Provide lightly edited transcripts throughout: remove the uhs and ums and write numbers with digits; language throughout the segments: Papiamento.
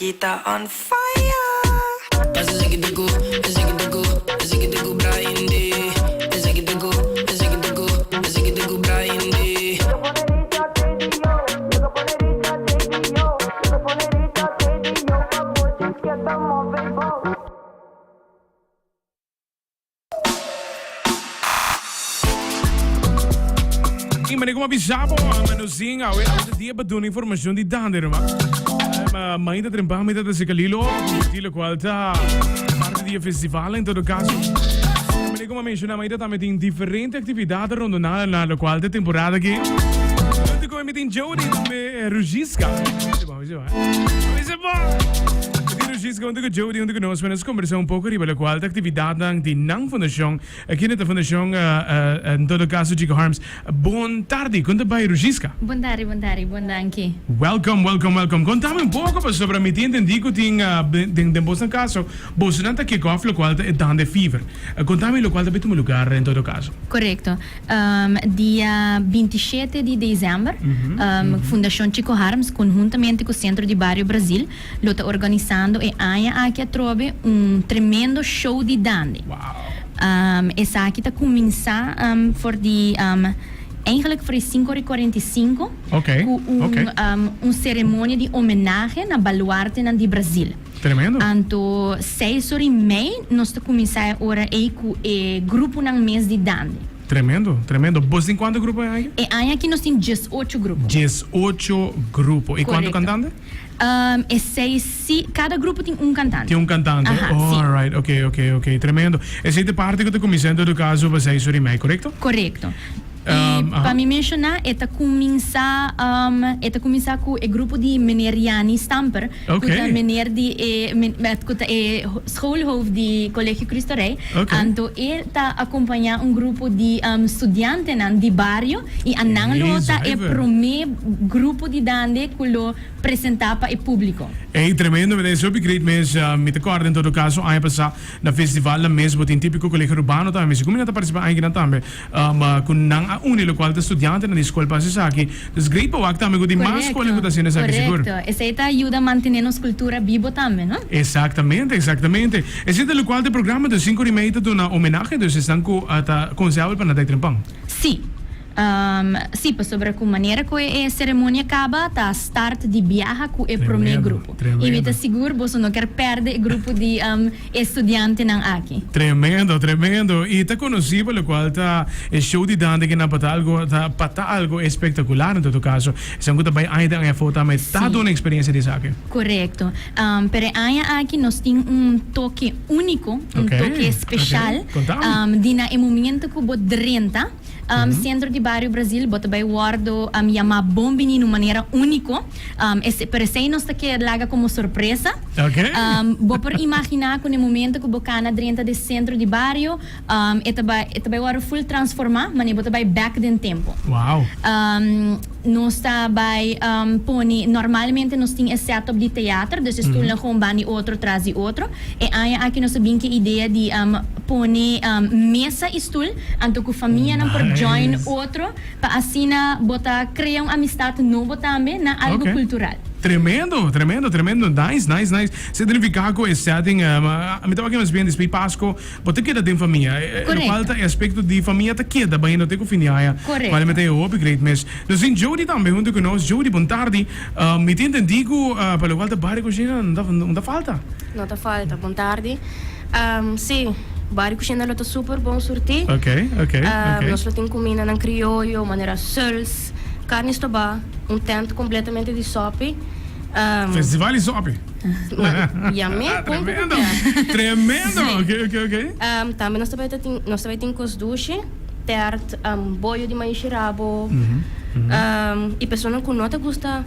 Kita on fire. Y mane como avisa bo, Manozin, awe awe dia pa duna informacion di Dande, ruman. Ma mainta trempa mi ta ta Kalilo, di lo cual ta parte di e festival en todo caso. Mane como menciona, mainta tambe tin diferente actividad rondona na lo cual ta temporada aki. Junto con mi tin Jody tambe Rugiska. Rugiska hunto cu Jody hunto cu nos, nos conversa un poco riba locual ta actividadnan di nan fundacion. Aki na ta fundacion en todo caso Chico Harms. Bon tardi, con ta bay Rugiska? Bon tardi, bon tardi, bon danki. Welcome, welcome, welcome. Contame un poco pasobra mi tin entendi cu tin den den bosnan caso bosonan ta kick off locual ta e Dande Fever. Contame locual ta bay tuma lugar en todo caso. Correcto. Dia bintishete di december, Fundacion Chico Harms conhuntamente cu Centro di Bario Brasil lo ta organisando e aña aki atrobe un tremendo show di dande. Esaki ta cuminsa for di eigenlijk for di cinco ora y cuarenta y cinco cu un ceremonia di homenahe na baluartenan di Brasil. Tremendo. Anto seis ora y mei nos ta cuminsa e ora ey cu e gruponan mes di dande. Tremendo, tremendo. Bos tin cuanto grupo e aña aki? E aña aki nos tin diesocho grupo. Diesocho grupo. Y cuanto Correcto. cantante? E seis, si, cada grupo tin un cantante. Tin un cantante. Aha, si. Alright, ok, ok, ok. Tremendo. Esey ta e parti cu ta cuminsa en todo caso pa seis ora y mei, correcto? Correcto. Y pa mi menciona e ta cuminsa e ta cuminsa cu e grupo di meneer Yani Stamper cu ta meneer di e cu ta e schoolhoofd di Colegio Cristo Rey anto e ta acompaña un grupo di studiantenan di bario y a nan lo ta e prome grupo di dande cu lo presenta pa e publico. Ey tremendo meneer hopi great mes mi ta corda en todo caso aña pasa na festival nan mes bo tin tipico Colegio Urbano tambe mi sigur mi nan ta participa aña kinan tambe. Ku nan a uni lokual ta studiantenan di skol pa hasi esaki. Dus great pa wak tambe ku tin mas skolnan ku ta hasiendo esaki sigur. Korekto. Esei ta yuda mantené nos kultura bibo tambe, no? Eksaktamente, eksaktamente. Esei ta lokual ta e programa dus sinku di mei ta duna homenahe dus esnan ku ta konsehabel pa nan ta e trempan. Sí. Sí, pasobra ku manera ku e seremonia kaba ta start di biaha ku e promé grupo. I mi ta sigur boso no kier pèrdè e grupo di E studiantenan aki. Tremendo, tremendo. Y ta conoci pa locual ta e show di Dande ki nan pa ta algo, ta pa ta algo espectacular en todo caso. Esun cu ta bay aña den aña afo tambe ta duna experiencia di esaki. Correcto. Pero e aña aki nos tin un toke unico, un toke special. Di na e momento cu bo drenta Centro di Bario Brasil bo ta bay wordo yama bon bini na un manera unico. Pero esey nos ta keda laga como sorpresa. Bo por imagina cu na e momento cu bo cana drenta den centro di bario, e ta bay, e ta bay wordo full transforma, manera bo ta bay back den tempo. Nos ta bay pone, normalmente nos tin e setup di teater, dus e stoelnan gewoon ban di otro tras di otro. E aña aki nos a bin cu e idea di pone mesa y stoel, anto cu famianan por join otro. Pa asina bo ta crea un amistad nobo tambe na algo cultural. Tremendo, tremendo, tremendo. Nice, nice, nice. Significa cu e setting, mi tabata mas bien despues Pasco, bo ta keda den famia. Correcto. Locual ta e aspecto di famia ta keda bayendo te cu fin di aña. Correcto. Cual mi ta e hopi great mes. Nos tin Jody tambe hunto cu nos. Jody, bon tardi. Mi tin entendi cu pa locual ta Barrio Cushina no ta falta. No ta falta. Bon tardi. Sí, Barrio Cushina lo ta super bon surtí. Ok, ok, ok. Nos lo tin kumindanan krioyo, manera suls, karni stobá, un tent kompletamente di sòpi. Festival di sòpi. Yamé, kon ku Tremendo, tremendo. Ok, ok, ok. Tambe nos ta bai ta tin, nos ta bai tin kos dushi, tèrt, boyo di maishi rabo. I personanan ku no ta gusta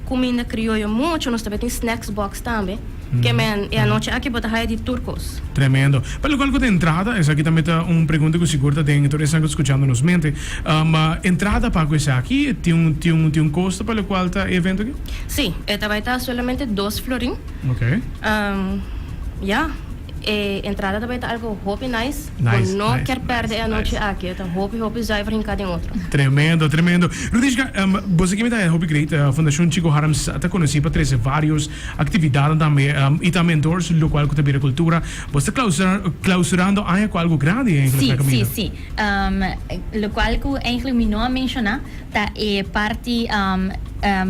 kuminda krioyo muchu, nos ta bai tin snacks box tambe. Ke men, e anochi aki bo ta haya di tur kos. Tremendo. Pa lokual ku ta entrada, esaki tambe ta un pregunta ku sigur ta den tur esnan ku ta skuchando nos mente. Entrada pa ku esaki tin un tin un tin un kosto pa lokual ta e evento aki? Sí, e ta bai ta solamente dos florin. Ok. Ya. E entrada ta bay ta algo hopi nice. Bo no kier perde e anochi aki. E ta hopi hopi zuiver hinca den otro. Tremendo, tremendo. Rudishka, bo sa kimen ta hopi great. Fundacion Chico Harms ta conoci pa trece varios actividadnan tambe y tambe endorse locual cu ta bira cultura. Bo sta clausurando aña cu algo grandi eigenlijk na caminda. Si, si, si. Locual cu eigenlijk mi no a menciona ta e parti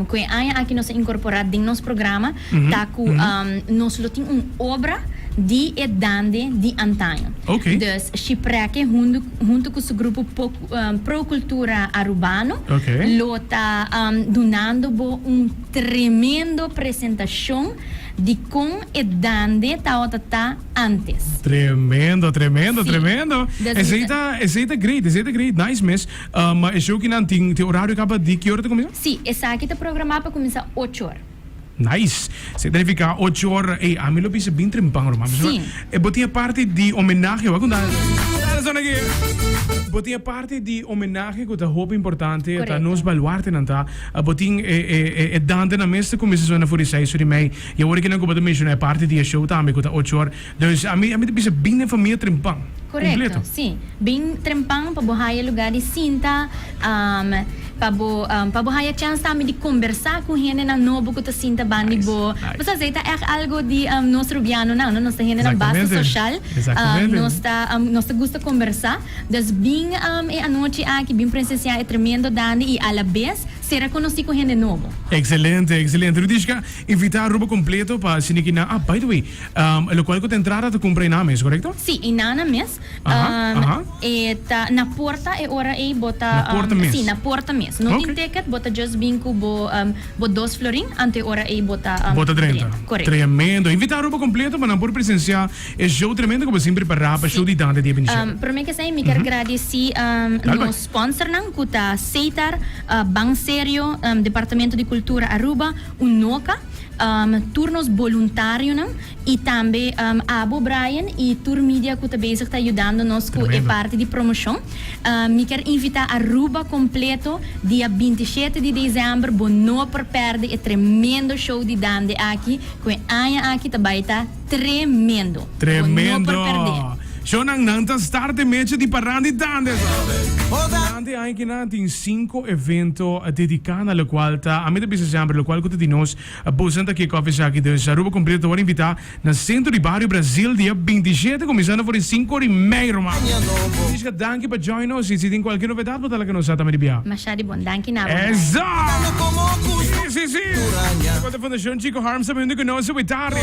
cu e aña aki nos a incorpora den nos programa ta cu nos lo tin un obra di e dande di antaño. Dus Shipreke hunto cu su grupo Pro Cultura Arubano lo ta dunando bo un tremendo presentacion di con e dande tawata ta antes. Tremendo, tremendo, tremendo. Esey ta, esey ta great, esey ta great. Nice mes. Ma e show kinan tin tin orario kaba di ki ora ta kuminsá? Sí, esaki ta programá pa kuminsá ocho or. Nice! Esei ta nifiká ocho or, ey, ami lo bisa bin trempan ruman. Sí. E bo tin e parti di homenahe, wak un dale dale zona aki. Bo tin e parti di homenahe ku ta hopi importante, ta Korekto. nos baluartenan ta. Bo tin e e e e dantenan mes ta kuminsá sona for di seis or i mei. I awor kinan ku bo ta menshoná e parti di e show tambe ku ta ocho or. Dus ami ami ta bisa bin den famia trempan. Korekto, Kompleto. sí. Bin trempan pa bo haya lugar di sinta, pa bo pa bo haya chèns tambe di kombersá ku hendenan nobo ku ta sinta banda di Nice, bo. nice. Bo sa esei ta ègt algu di nos rubianonan, no? Nos ta hendenan basta Exactamente, soshal, exactamente. nos ta nos ta gusta kombersá. Dus bin e anochi aki, bin presensiá e tremendo dande i alabes sera konosí ku hende nobo. Excelente, excelente. Rudishka, invitá Aruba kompleto pa asina ki nan, ah, by the way, Locual cu ta entrada ta cumpra e nan mes, corecto? Sí, e nan mes. Aha, aha. E ta na porta e ora ei bo ta. Na porta mes? Sí, na porta mes. No tin Ok. ticket, bo ta just bin cu bo bo dos florin, anto e ora ei bo ta Bo ta drenta. Corecto. Tremendo. Invita Aruba completo pa nan por presencia e show tremendo cu bo sin prepara pa show di Dande dia 27. Prome cu esei mi kier gradici Dal bai. nos sponsornan cu ta Setar, Ban Serio, Departamento di Cultura Aruba, Unoca. Tur nos boluntarionan y tambe abo Brian y tur media cu ta bezig ta yudando nos cu e parti di promocion. Mi kier invita Aruba completo dia 27 di december bo no por perde e tremendo show di Dande aki cu e aña aki ta bay ta tremendo. Bo no por perde. Tremendo! Shownan nan ta start e mecha di paranda di Dande. Durante e aña kinan tin cinco evento dedica na locual ta, ami ta bisa semper, locual cu ta di nos, boso ta kick off esaki. Dus Aruba completo ta worde invita na Centro di Bario Brasil dia 27 cuminsando for di cinco ora y mei ruman. Miska danki pa join nos y si tin cualkier novedad bo ta laga nos sa tambe di bia. Masha di bon. Danki na bo, Brian. Esa! Si, si, si! Locual ta Fundacion Chico Harms ta bini cu nos awe tardi.